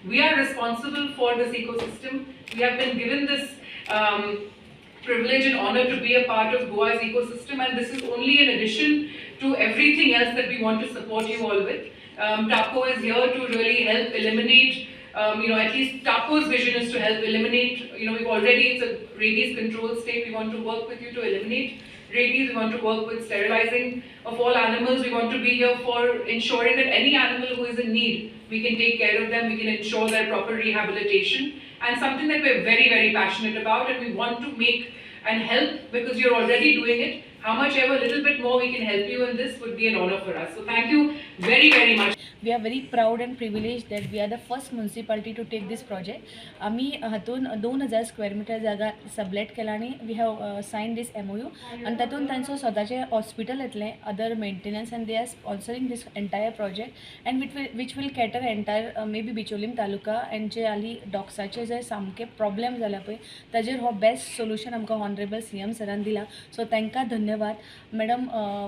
We are responsible for this ecosystem. We have been given this privilege and honor to be a part of Goa's ecosystem, and this is only in addition to everything else that we want to support you all with. Tapko is here to really help eliminate, at least Tapko's vision is to help eliminate, we've already, it's a rabies control state, we want to work with you to eliminate rabies, we want to work with sterilizing of all animals, we want to be here for ensuring that any animal who is in need, we can take care of them, we can ensure their proper rehabilitation, and something that we're very, very passionate about, and we want to make and help, because you're already doing it. How much ever little bit more we can help you in this would be an honor for us. So thank you very, very much. We are very proud and privileged that we are the first municipality to take this project. आमी हातून 2000 square metre जागा sublet केला आनी we have sign this MOU आनी तातूंत तांचो स्वताचें hospital येतलें, other maintenance, and they are sponsoring this entire project and which will cater entire maybe Bicholim taluka and जे हालीं डॉग्साचे जे सामके प्रॉब्लेम जाला पळय, ताजेर हो बेस्ट सोल्युशन आमकां ऑनरेबल सीएम सरान दिला. सो तांकां धन्यवाद. मॅडम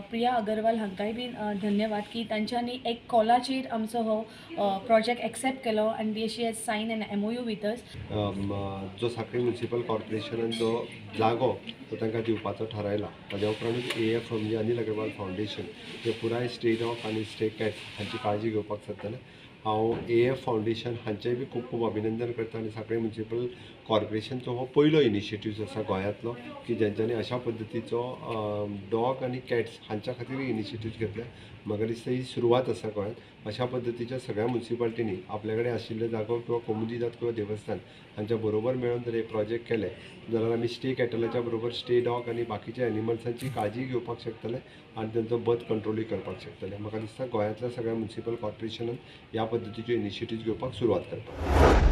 प्रिया अगरवाल हांकांय बीन धन्यवाद की तांच्यांनी एक कॉलाचेर आमचो हो प्रोजेक्ट एक्सेप्ट केलो आनी she has sign an MOU with us. जो सांखळी म्युन्सिपल कॉर्पोरेशनान जो जागो तो तांकां दिवपाचो थारायला, ताज्या उपरांतूच एएफ म्हणजे अनिल अग्रवाल फावंडेशन हे पुराय स्ट्रे डॉग आनी स्ट्रे कॅट्स हांची काळजी घेवपाक सोदतलें. हांव एएफ फावंडेशन हांचें बी खूब खूब अभिनंदन करता आनी सांखळी म्युन्सिपल कॉर्पोरेशनचो हो पयलो इनिशिएटीव आसा गोंयांतलो की जेंच्यांनी अशा पद्दतीचो डॉग आनी कॅट्स हांच्या खातीर इनिशिएटीव घेतल्या. म्हाका दिसता ही सुरवात आसा गोंयांत. अशा पद्दतीच्या सगळ्या म्युन्सिपालिटींनी आपल्या कडेन आशिल्ले जागो किंवा कोमुनिदाद किंवा देवस्थान हांच्या बरोबर मेळून जर हे प्रोजेक्ट केले जाल्यार आमी स्ट्रे कॅटलाच्या बरोबर स्ट्रे डॉग आनी बाकीच्या एनिमल्सांची काळजी घेवपाक शकतले आनी तांचो बर्थ कंट्रोलूय करपाक शकतले. म्हाका दिसता गोंयांतल्या सगळ्या म्युन्सिपल कॉर्पोरेशनान ह्या पद्दतीच्यो इनिशिएटीव घेवपाक सुरवात करपाक.